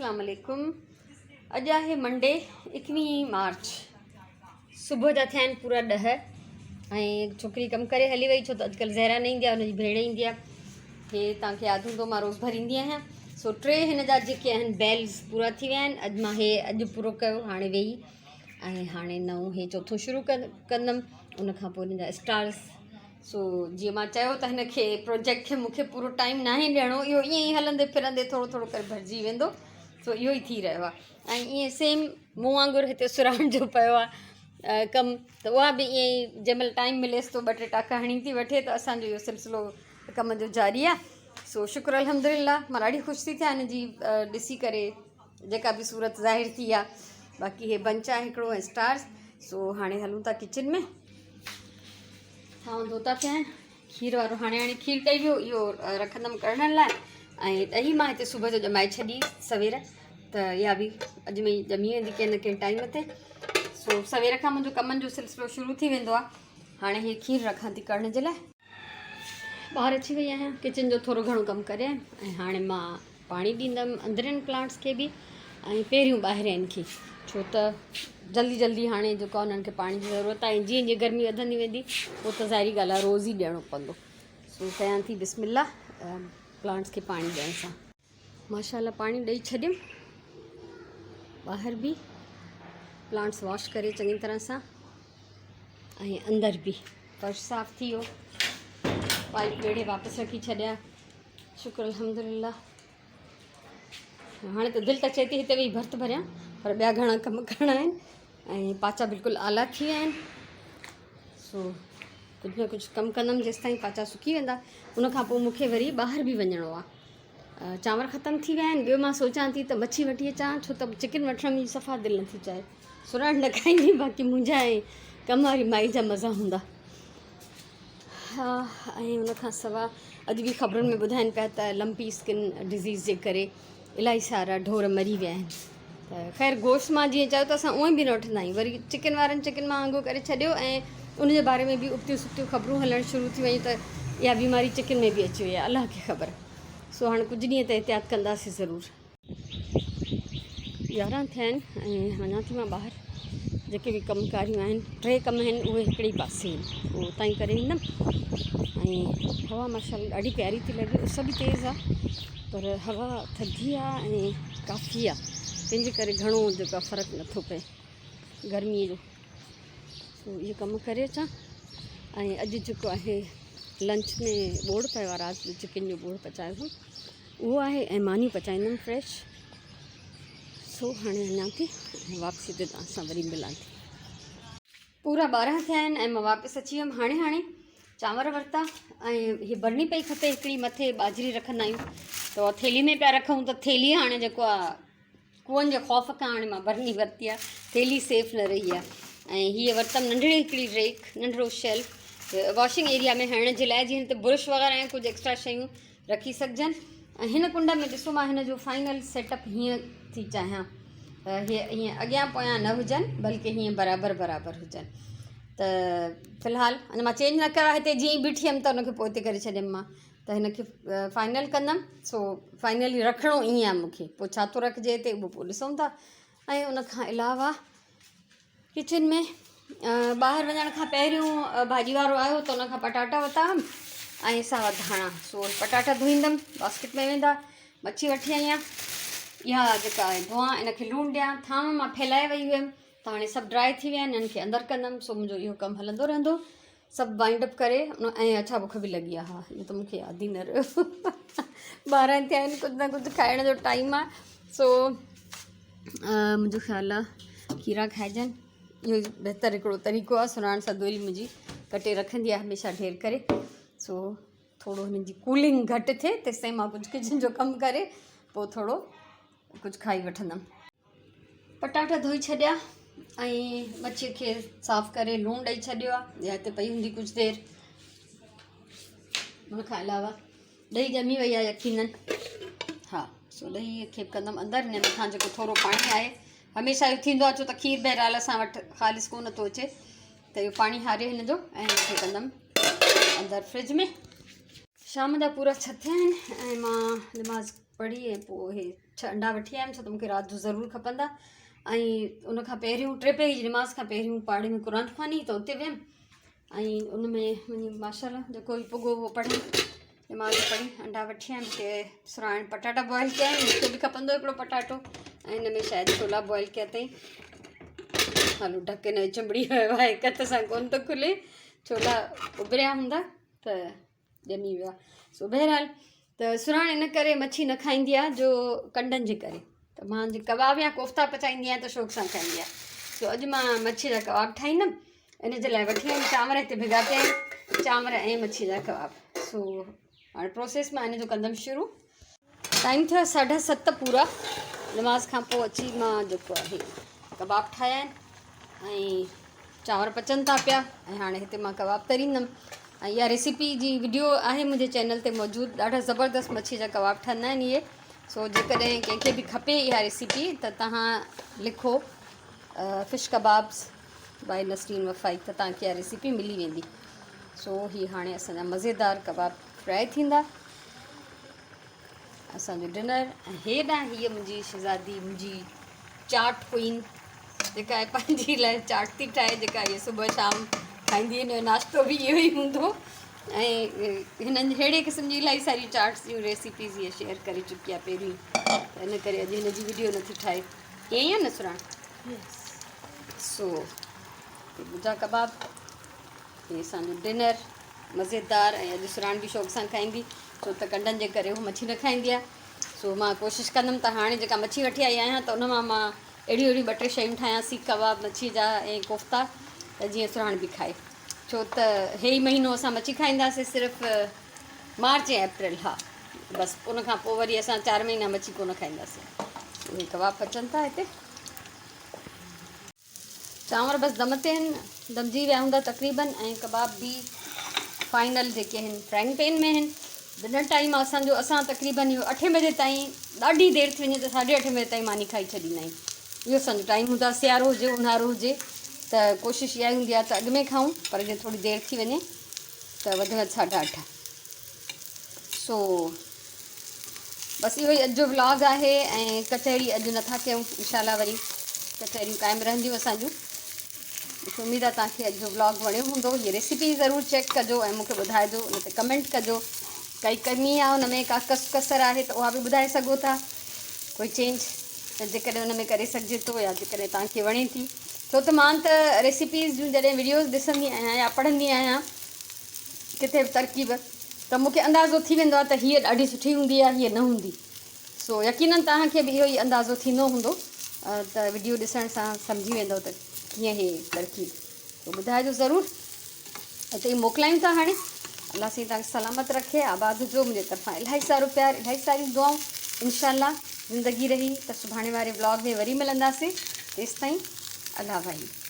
اسلام عليڪم اڄ آهي منڊي ايڪويهين مارچ صبح جا ٿيا آهن پورا ڏهه ۽ ڇوڪري ڪم ڪري هلي وئي ڇو ته اڄڪلهه زهرا نه ايندي آهي هن جي ڀيڻ ايندي آهي هي توهان کي ياد هوندو مان روز ڀريندي آهيان سو ٽي هن جا جيڪي آهن بيلز پورا ٿي ويا آهن اڄ مان هي اڄ پورو ڪيو هاڻي ويهي ۽ هاڻي نئون هي چوٿون شروع ڪندم ان کان پوء هن جا اسٽارز سو جيئن مان چيو ته هن کي پروجيڪٽ کي مون کي پورو ٽائيم ناهي ڏيڻو اهو ائين ئي هلندي ڦرندي ٿورو ٿورو ڪري ڀرجي ويندو سو اهو ئي ٿي رهيو آهي ۽ ائين سيم مون وانگر هتي سرهاڻ جو پيو آهي ڪم ته اها به ائين ئي جنهن مهل ٽائيم مليس ٿو ٻه ٽي ٽاڪا هڻي ٿي وٺي ته اسانجو اهو سلسلو ڪم جو جاري آهي سو شڪر الحمد لله مان ڏاڍي خوش ٿي ٿيان هن جي ڏسي ڪري جيڪا به صورت ظاهر ٿي آهي باقي هي بنچ آهي هڪڙو ۽ اسٽارز سو هاڻي هلون ٿا ڪچن ۾ ٿانو ڌوتا پيا آهن کير وارو هاڻي هاڻي کير ڏئي ويو اهو رکندم ڪڙهڻ لاء ۽ ڏهي مان هتي صبح جو ڄمائي ڇڏي سوير ته اها به اڄ ۾ ڄمي ويندي ڪنهن نه ڪنهن ٽائيم تي سو سوير کان منهنجو ڪمن جو سلسلو شروع ٿي ويندو آهي هاڻي هي کير رکان ٿي ڪڙهڻ جي لاء ٻاهر اچي وئي آهيان ڪچن جو ٿورو گهڻو ڪم ڪري آيم ۽ هاڻي مان پاڻي ڏيندم اندرين پلانٽس کي به ۽ پهريون ٻاهرين کي ڇو ته جلدي جلدي هاڻي جيڪو آهي انهن کي پاڻي جي ضرورت آهي جيئن جيئن گرمي وڌندي ويندي پوء ته ظاهري ڳالهه آهي روز ئي ڏيڻو پوندو سو ڪيان ٿي بسم الله پلانٽس کي پاڻي ڏيڻ سان ماشاء الله پاڻي ڏئي ڇڏيم ٻاهر به پلانٽس واش ڪري چڱي طرح سان ۽ اندر به فرش صاف ٿي ويو پائپ ويڙهي واپس رکي ڇڏيا شڪر الحمد لله هاڻي ته دل ته چئي ٿي هتي ويهي ڀرت ڀريان پر ٻيا گهڻا ڪم ڪرڻا آهن ۽ پاچا بلڪل آلا ٿي ويا آهن سو ڪجهه نه ڪجهه ڪم ڪندم جيستائين پاچا سڪي ويندا ان کان پوء مونکي وري ٻاهر به وڃڻو آهي چانور ختم ٿي ويا آهن ٻيو مان سوچان ٿي ته مڇي وٺي اچان ڇو ته چڪن وٺڻ منهنجي صفا دل نٿي چاهي سرهاڻ نه کائيندي باقي منهنجا ۽ ڪم واري مائي جا مزا هوندا ها ۽ ان کان سوا اڄ به خبرن ۾ ٻڌائين پيا ته لمپي اسڪن ڊزيز جي ڪري الاهي سارا ڍور مري ويا آهن ته خير گوشت مان جيئن چيو ته اسان اونئن به نه وٺندا آهيون وري چڪن وارن چڪن مهانگو ڪري ڇڏيو ۽ ان جي باري ۾ به ابتيون سبتيون خبرون هلڻ شروع ٿي ويون ته اها بيماري چڪن ۾ به اچي وئي آهي الله کي خبر سو هاڻي ڪجهه ڏينهن ته احتياط ڪنداسين ضرور 11 ٿيا آهن ۽ وڃان ٿي مان ٻاهر جيڪي به ڪم ڪاريون آهن ٽي ڪم آهن اهي هڪڙي ئي پاسي آهن اهو اتان ئي ڪري ايندم ۽ هوا ماشاء الله ڏاڍي پياري ٿي لڳي اس به تيز آهي پر هوا ٿڌي آهي ۽ ڪافي آهي تنهن جي ڪري گهڻو جيڪو آهي فرق نٿو پئي گرمي جو سو اهي ڪم ڪري اچان ۽ اڄ جيڪو آهي لنچ ۾ ٻوڙ پيو آهي رات جو چڪن جو ٻوڙ پچايو هئم اهو آهي ۽ ماني پچائيندم فريش سو هاڻي وڃان ٿي ۽ واپسي تي توهان سان وري ملان ٿي. پورا 12 ٿيا آهن ۽ مان واپس اچي ويم هاڻي هاڻي چانور ورتا ۽ هي برني پئي کپي هڪڙي مٿي ٻاجهري رکندا آهيون ته اها ٿيلهي ۾ پيا رکون ته ٿيلهي هاڻي جيڪو آهي ڪوئن جي خوف کان هاڻي مان برني ورتي آهي ٿيلهي سيف نه رهي آهي ۽ هيء ورتم ننڍڙي هڪڙي ريڪ ننڍڙو شيلف واشنگ ايريا ۾ هڻڻ جي لاء جيئن هتي برش وغيره ۽ ڪجهه ايڪسٽرا شيون رکي سگهجن ۽ هن ڪنڊ ۾ ڏسو مان هن جو فائنل سيٽ اپ هيئن ٿي چاهيان ته هي هيئن اڳيان پويان نه هجن بلڪه هيئن برابر برابر هجن ته في الحال اڃا مان چينج نه ڪيو آهي هتي جيئن ئي بيٺي هيم ته هن کي پوئتي ڪري ڇڏيم مان ته هن کي فائنل ڪندم سو فائنلي رکڻو ائين آهي مونکي پوء ڇا ٿو رکجي هتي اهو پوء ڏسون ٿا ۽ ان کان علاوه ڪچن ۾ ٻاهر وڃڻ کان پهريون ڀاڄي وارو آيو ته ان کان پٽاٽا ورتا هئم ۽ ساوا ڌاڻا سو پٽاٽا ڌوئيندم باسڪيٽ ۾ ويندا مڇي وٺي آئي آهيان اها جيڪا آهي ڌوئان ان کي لوڻ ڏيان ٿانو مان ڦهلائي وئي هيم ته هاڻي سڀ ڊرائي ٿي ويا آهن انهن کي اندر ڪندم سو منهنجو اهو ڪم هلندو رهندو سڀ وائنڊ اپ ڪري ۽ اڇا بک به لڳي آهي ها اهو ته مونکي ياد ئي نه رهيو 12 ٿيا آهن ڪجهه نه ڪجهه کائڻ جو ٽائيم آهي سو منهنجو خيال آهي کيرا کائجن اهو بهتر هڪڙو طريقو آهي سرهاڻ سان دوري منهنجي ڪٽي رکندي آهي هميشه ڍير ڪري سو ٿورو هن جي ڪولنگ گهٽ ٿئي تيستائين مان ڪجهه ڪچن جو ڪم ڪري پوء ٿورو ڪجهه کائي وٺندم. پٽاٽا ڌوئي ڇڏيا ۽ مڇي کي صاف ڪري لوڻ ڏئي ڇڏيو آهي يا هتي پئي هوندي ڪجهه دير. ان کان علاوه ڏهي ڄمي وئي آهي يقينن ها سو ڏهي کي به ڪندم اندر هن مٿان جيڪو ٿورو پاڻي آهي هميشه اهو ٿيندو آهي ڇو ته کير بهرحال اسان وٽ خالص ڪونه ٿو اچي ته اهو پاڻي هاري هن جو ۽ هن کي ڪندم اندر فرج ۾. شام جا پورا ڇهه ٿيا آهن ۽ مان نماز پڙهي ۽ پوء هي ڇهه انڊا وٺي آيم ڇو ته مونکي رات جو ضرور کپندا ۽ ان کان پهريون ٽي پهري جي نماز کان پهريون پاڙي ۾ قرآن خواني ته اتي ويم ۽ ان ۾ وڃي ماشاء الله جيڪو به پڳو هو پڙهي نماز پڙهي انڊا وٺي آيم هتي سراڻ پٽاٽا بوائل ڪيا آهن مونکي به کپندو هڪڙو پٽاٽو ۽ هن ۾ شايد ڇولا بوائل ڪيا اٿئي هلو ڍڪ هن چنبڙي ويو آهي هڪ هٿ سان ڪونه ٿو کلي ڇولا اٻريا هوندا ته ڄمي ويو آهي سو بهرحال ته سراڻ ان ڪري مڇي نه کائيندي آهي جو ڪنڊن جي ڪري ته مان جي ڪباب يا ڪوفتا پچائيندي آهيان ته شوق سان کائيندي آهي سو اڄ مان مڇي جا ڪباب ٺاهيندم ان جي لاء وٺي آيم چانور هتي ڀڳا پيا آهن چانور ۽ مڇي جا ڪباب سو هاڻي پروسيس مان ان جو ڪندم شروع ٽائيم ٿيو ساڍا ست پورا نماز کان پوء اچي مان جيڪو آهي ڪباب ٺاهيا آهن ۽ چانور پچن ٿا پيا ۽ هاڻي هتي مان ڪباب تريندم ۽ اها ريسيپي جي وڊيو آهي منهنجي چينل تي موجود ڏاڍا زبردست مڇي جا ڪباب ٺهندا آهن اهي سو جيڪڏهن ڪنهن کي به کپي اها ريسيپي ته تهان لکو فش ڪبابس بائي نسرين وفائي ته توهان کي اها ريسيپي ملي ويندي سو هي هاڻي اسان جا مزيدار ڪباب فرائي ٿيندا اسان جو ڊنر ۽ هيڏانهن هيء منهنجي شهزادي منهنجي چاٽ ڪوئين جيڪا پنهنجي لاء چاٽ ٿي ٺاهي جيڪا هيء صبح شام کائيندي هن جو ناشتو به اهو ئي هوندو ۽ هنن ههڙي قسم جي الاهي ساريون چاٽس جون ريسيپيز هيء شيئر ڪري چڪي آهي پهريون ته ان ڪري اڄ هن جي وڊيو نٿي ٺاهي ائين ئي آهي نه سراڻ سو منهنجا ڪباب هي اسان جو ڊنر مزيدار ۽ اڄ سراڻ به شوق سان کائيندي ڇو ته ڪنڊن جي ڪري هو مڇي نه کائيندي آهي سو مان ڪوشش ڪندم ته هاڻي جيڪا مڇي وٺي آئي آهيان ته ان مان مان اهڙيون اهڙيون ٻه ٽي شيون ٺاهيان سيخ ڪباب مڇي جا ۽ ڪوفتا ته جيئن سراڻ به کائي ڇو ته هي ئي مهينو اسان مڇي کائينداسين صرف مارچ ۽ اپريل ها بس ان کان پوء وري اسان چار مهينا مڇي ڪونه کائينداسين اهي ڪباب پچن ٿا هتي چانور بس دم تي آهن دمجي ويا هوندا تقريبن ۽ ڪباب به فائنل جيڪي آهن فرائنگ پين ۾ آهن ڊنر ٽائيم اسان جو اسان تقريبن اهو اٺين بجي تائين ڏاڍي دير ٿي وڃي ته ساڍي اٺين بجي تائين ماني کائي ڇڏيندا آهيون اهو اسان جو ٽائيم هوندو آهي سيارو هجي اونهارو هجي ته ڪوشش اها ئي هوندي آهي ته اڳ ۾ کائون پر جي ٿوري دير ٿي وڃي ته وڌ ۾ وڌ ساڍا اٺ سو بس اهو ئي اڄ جو ولاگ آهي ۽ ڪچهري اڄ نٿا ڪيون انشاء الله وري ڪچهريون قائم رهنديون اسان جون مونکي اميد آهي توهان کي اڄ جو ولاگ وڻيو هوندو هي ريسيپي ضرور چيڪ ڪجو ۽ مونکي ٻڌائجو ان تي ڪمينٽ ڪجو ڪائي ڪمي آهي ان ۾ ڪا ڪس ڪسر آهي ته اها به ٻڌائي سگهو ٿا ڪوئي چينج جيڪڏهن ان ۾ ڪري سگهجي ٿو يا جيڪڏهن توهان کي وڻي ٿي ڇو ته مان ته ريسيپيز جون جڏهن وڊيوز ڏسندي آهيان يا پڙهندي آهيان ڪٿي به ترڪيب ته مون کي اندازو ٿي ويندو آهي ته هيء ڏاڍي سٺي هوندي يا هيء نه هوندي سو يقينن توهان کي به اهو ئي اندازو ٿيندو هوندو ته وڊيو ڏسڻ سان سمجهي ويندو ته ڪيئن هي ترڪيب سو ٻڌائجو ضرور اتي ئي موڪلايون ٿا هاڻي الله سائين توهان کي سلامت رکي آباد هجو منهنجي طرفان الاهي سارو پيار الاهي ساريون دعائون انشاء الله زندگي رهي ته سڀاڻي واري ولاگ ۾ وري ملنداسين تيستائين الله واهي.